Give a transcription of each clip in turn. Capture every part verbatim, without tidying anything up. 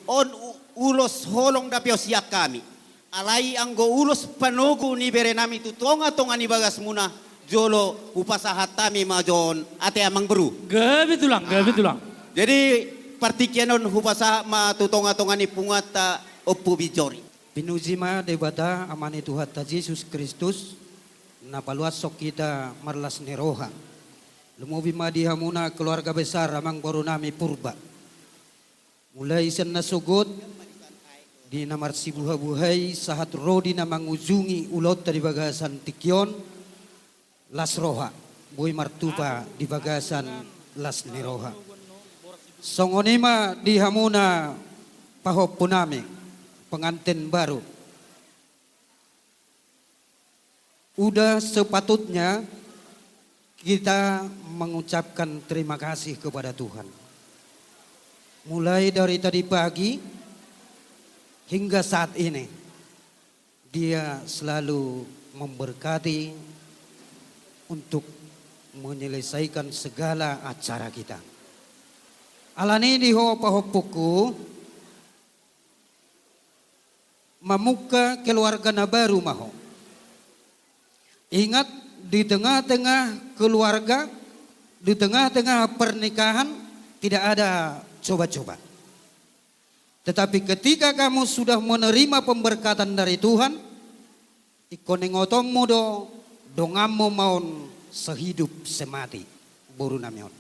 On u-, ulos holong dope on sian hami. Alai anggo ulos panogu ni berenami tu tongatonga ni bagasmuna, jolo hupasahat hami ma jo on ate amang boru. Gabe tulang, gabe tulang. Jadi partingkian on hupasahat ma tu tongatonga ni punguanta Ompu Binjori. Pinuji ma Debata Ama ni Tuhanta Jesus Kristus, na paluashon hita marlas ni roha. Lumobi ma di hamuna keluarga besar amang borunami Purba. Mulai sian na sogot, di na marsibuhabuhai sahat ro di na mangujungi ulaonta di bagasan tingki on, las roha, boi martupa di bagasan las ni roha. Songon i ma di hamuna pahompunami, pengantin baru. Udah sepatutnya kita mengucapkan terima kasih kepada Tuhan. Mulai dari tadi pagi hingga saat ini, Dia selalu memberkati untuk menyelesaikan segala acara kita. Alani i di ho pahompungku, mamungka keluarga na baru ma ho. Ingat, di tengah-tengah keluarga, di tengah-tengah pernikahan, tidak ada coba-coba. Tetapi ketika kamu sudah menerima pemberkatan dari Tuhan, ingkon ingotonmu do, donganmu ma on sehidup semati, borunami on.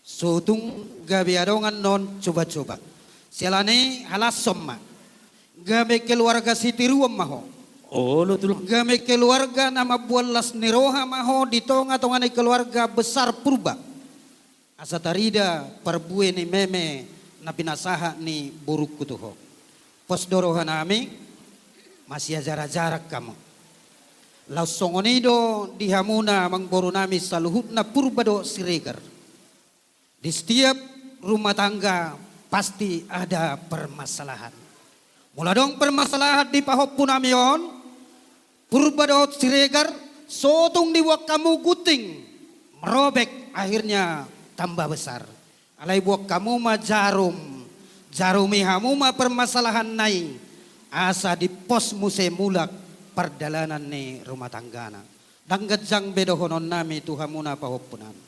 So tung gabe adong annon coba-coba. Siala ni i halashon ma. Gabe keluarga sitiruon ma ho. Olo tulang. Gabe keluarga na mambuat las ni roha ma ho di tongatonga ni keluarga besar Purba. Asa tarida parbue ni meme na pinasahat ni borungku tu ho. Pos do rohanami, masiajarajaran hamu. Laos songon i do di hamuna amangborunami saluhutna Purba dohot Siregar. Di setiap rumah tangga pasti ada permasalahan. Molo adong permasalahan di pahompunami on, Purba dohot Siregar, so tung diboan hamu gunting, merobek, akhirnya tambah besar. Alai boan hamu ma jarum, jarumi hamu ma permasalahanna i, asa dipos muse mulak pardalanan ni rumah tanggana. Ndang ganjang be dohononnami tu hamuna pahompunami.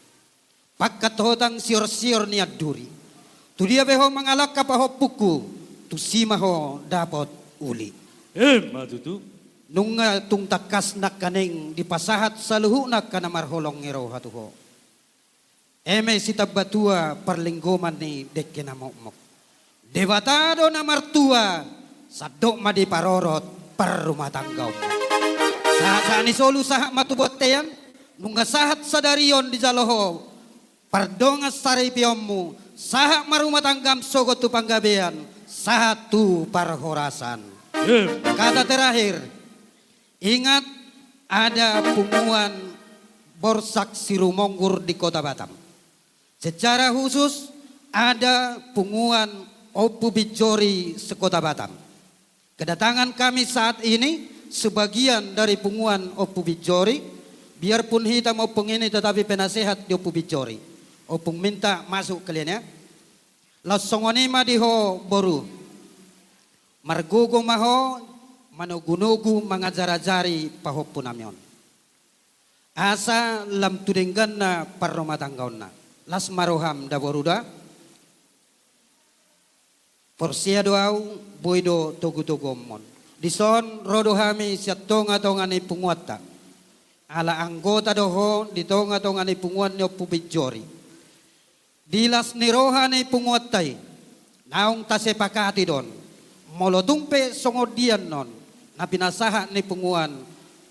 Pangkat hotang siorsior ni anduri. Tu dia pe ho mangalangka pahompungku, tusi ma ho dapot uli. Emma tutu. Nunga tung tangkas nangkaning dipasahat saluhutna angka na marholong ni roha tu ho. Eme sitambatua parlinggoman ni dengke na mokmok. Debata do na martua, sandok ma diparorot parrumatanggaonmu. Sahat-sahat ni solu sahat ma tu bontean, nunga sahat sadari on dijalo ho pardongan saripeonmu, sahat ma rumah tanggam sogot tu panggabean, sahat tu parhorasan. Em. Kata terakhir, ingat, ada punguan Borsak Sirumonggur di Kota Batam. Secara khusus, ada punguan Ompu Binjori se-Kota Batam. Kedatangan kami saat ini sebagian dari punguan Ompu Binjori, biarpun hitam ompung ini tetapi penasehat di Ompu Binjori. Ompung minta masuk kalian ya. Laos songon i ma di ho boru. Margogo ma ho, manogunogu mangajarajari pahompunami on. Asa lam tu dengganna parrumatanggaonna. Las ma roham da boru da. Porsea do au, boi do togutoguonmon. Dison ro do hami sian tongatonga ni punguanta. Ala anggota do ho di tongatonga ni punguan ni Ompu Binjori. Di las ni roha ni punguanta i, naung tasepakati do on. Molo tung pe songon dia annon na pinasahat ni punguan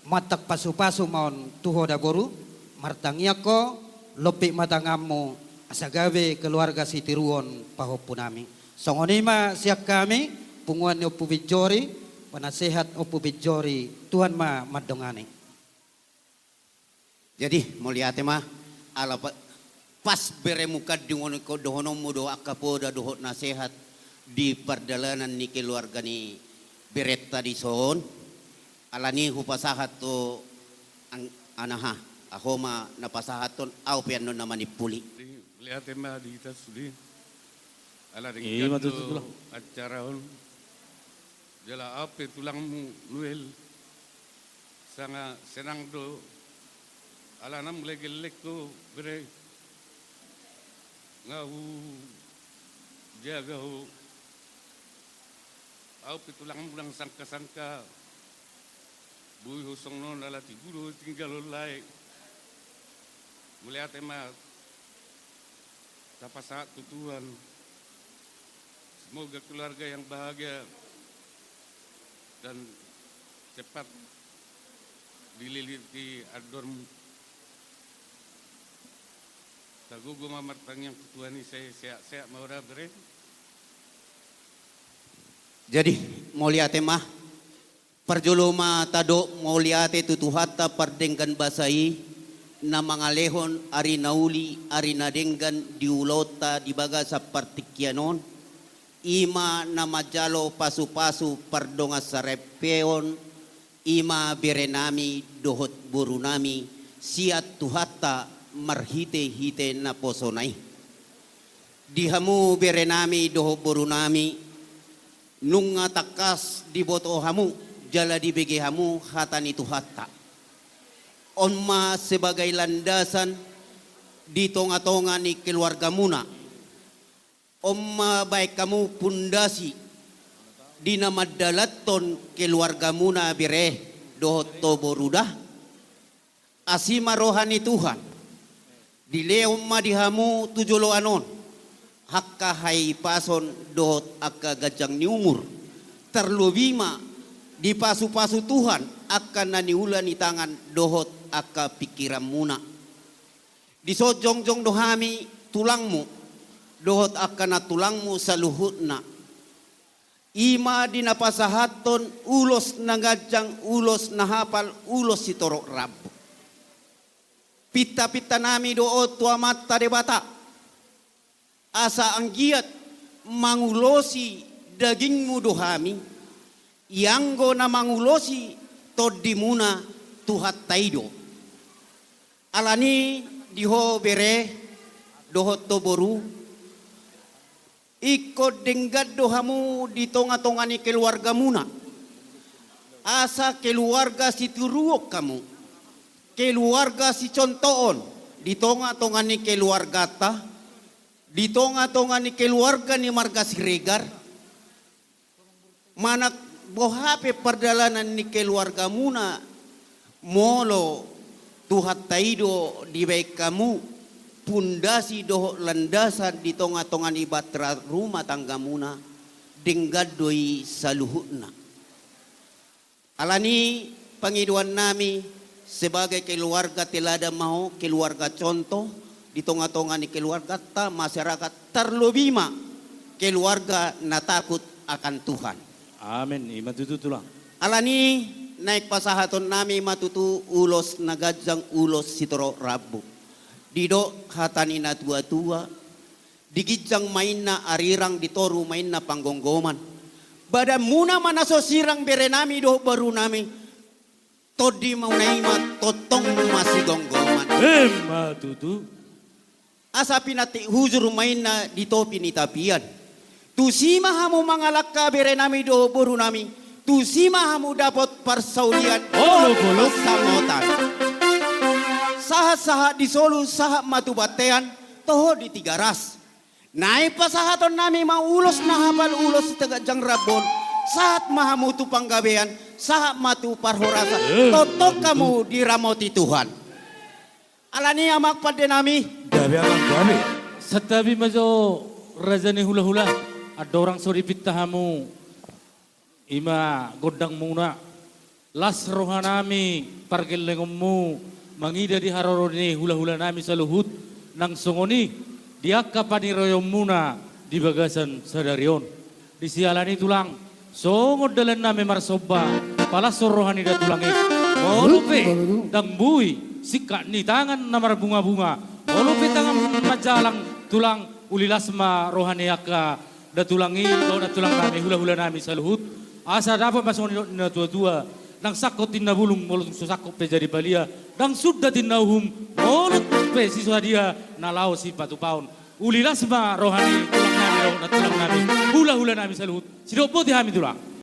mantak pasupasu ma on tu ho da boru, martangiang ho, lompit ma tanganmu, asa gabe keluarga sitiruon pahompunami. Songon i ma sian hami, punguan ni Ompu Binjori, penasehat Ompu Binjori, Tuhan ma mandongani. Jadi, mauliate ma, ala pa-, pas beremu kandung on, ingkon dohononmu do angka poda dohot nasehat di pardalanan ni keluarga ni berenta dison, alani hupasahat tu ang-, anaha, ahu ma na pasahathon, ahu pe annon na manimpuli. Mauliate ma di hita sude. Ala denggan do acara on. Jala au pe tulangmu Nuel, sanga senang do ala na mulai gelleng ho bere, nga hujaga ho. Au pe tulangmu ndang sangka-sangka boi ho songon on ala tibu do tinggal on lae. Mauliate ma tapasahat tu Tuhan. Semoga keluarga yang bahagia dan cepat dililiti andormu. Tagogo ma martangiang tu Tuhan i, sai sehat-sehat ma ho da bere. Jadi, mauliate ma. Parjolo ma tadok mauliate tu Tuhanta pardenggan basa i, na mangalehon ari na uli, ari na denggan di ulaonta di bagasan partingkian on, i ma na manjalo pasu-pasu pardongansaripeon, i ma berenami dohot borunami, sian Tuhanta marhite-hite naposona i. Di hamu berenami dohot borunami, nunga tangkas diboto hamu, jala dibege hamu hata ni Tuhanta. On ma sebagai landasan di tonga-tonga ni keluargamuna. On ma baen hamu pundasi di na mandalanhon keluargamuna bere dohot ho boru da. Asi ma roha ni Tuhan, dilehon ma di hamu tu joloan on angka hahipason dohot angka ganjang ni umur, tarlobi ma dipasu-pasu Tuhan angka na niula ni tangan dohot angka pingkiranmuna. Dison jongjong do hami tulangmu dohot angka nantulangmu saluhutna. I ma di na pasahathon ulos na ganjang, ulos na hapal, ulos sitorop rambu. Pinta-pintanami do on tu Amanta Debata, asa anggiat mangulosi dagingmu do hami, ianggo na mangulosi tondimuna Tuhanta i do. Alani di ho bere dohot ho boru, ingkon denggan do hamu di tonga-tonga ni keluargamuna. Asa keluarga sitiruon hamu, keluarga sicontohon di tonga-tonga ni keluarganta, di tonga-tonga ni keluarga ni marga Siregar. Manang boha pe pardalanan ni keluargamuna, molo Tuhanta i do dibaen hamu pundasi dohot landasan di tonga-tonga ni bahtera rumah tanggamuna, denggan do i saluhutna. Alani pangidoannami, sebagai keluarga teladan ma ho, keluarga contoh di tonga-tonga ni keluarganta, masyarakat, tarlobi ma keluarga na takut akan Tuhan. Amin. I ma tutu, Tulang. Alani naeng pasahatonnami ma tutu ulos na ganjang, ulos sitorop rambu. Didok hata ni na tua-tua, di ginjang ma inna arirang, di toru ma inna panggomgoman. Badanmuna ma na so sirang berenami dohot borunami, tondimuna i ma tongtong masigomgoman. Emma tutu. Asa pinantik hujur ma inna di topi ni tapian. Tusi ma hamu mangalangka berenami dohot borunami, tusi ma hamu dapot parsaulian, olo, olo, dohot pansamotan. Sahat-sahat di solu, sahat ma tu bontean, toho di Tigaras. Naeng pasahatonnami ma ulos na hapal, ulos siganjang rambu on, sahat ma hamu tu panggabean, sahat ma tu parhorasan, eh, tongtong hamu diramoti Tuhan. Alani, amang pandenami. Gabe, amang, gabe. Santabi ma jo, raja ni hulahula, andorang so dipinta hamu i ma gondangmuna. Las rohanami pargellengonmu mangida di haroro ni hulahulanami saluhut, nang songon i di angka paniroionmuna di bagasan sadari on. Di siala ni i, Tulang, songon dalannami marsomba, palashon roha ni da tulang i. Molo pe ndang boi singkat ni tangan na marbungabunga, molo pe tangan manjalang, Tulang, uli las ma roha ni angka da tulang i, dohot nantulangnami, hulahulanami saluhut. Asa dapot ma songon nidok ni na tuatua, ndang sangkot tinna bulung, molo tung so sangkot pe jadi palia, ndang sunda tinna uhum, molo tung pe sisadia na laho sipatupaon. Uli las ma roha ni tulangnami Nantulang nami, hulahula nami saluhut, sidok boti hami tulang.